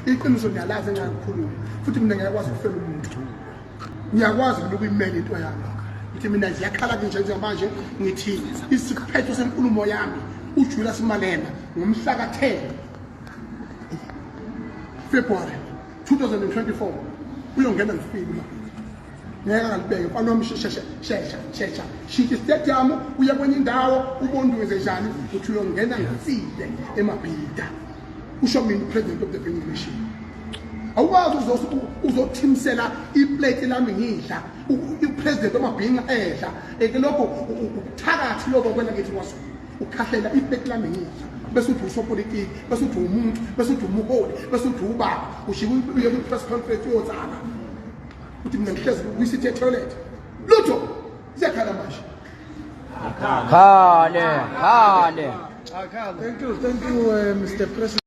Iqiniso ngiyalazi engalikhuluma, futhi mina ngiyakwazi ukufela umuntu, ngiyakwazi mina ukuyimela into yami. Ngithi mina ziyakhala ke nje njengamanje, ngithi isiphetho senkulumo yami, uJulius Malema ngomhla ka-10 February 2024 uyongena ngifile. Ngeke angalibeke, mfana wami. Shesha, shesha, shesha, shintsha istadium uye kwenye indawo, ubone wenze njani. Uthi uyongena ngifile eMabhida, usho mina, president of the Bhinca Nation. Awukwazi uzothimisela iplate lami ngidla, upresident wamabhinca edla. Eke lokho ubuthakathi lokho kwena kithi kwaZulu. Ukhahlela iplate lami ngidla, bese uthi usopolitiki, bese uthi umuntu, bese uthi umuholi, bese uthi ubaba. Ushike uye kwi-press conference, uyotsala uthi mina ngihlezi kwi-city toilet. Lutho, ziyakhala manje. Khale, khale. Thank you, thank you, Mr. President.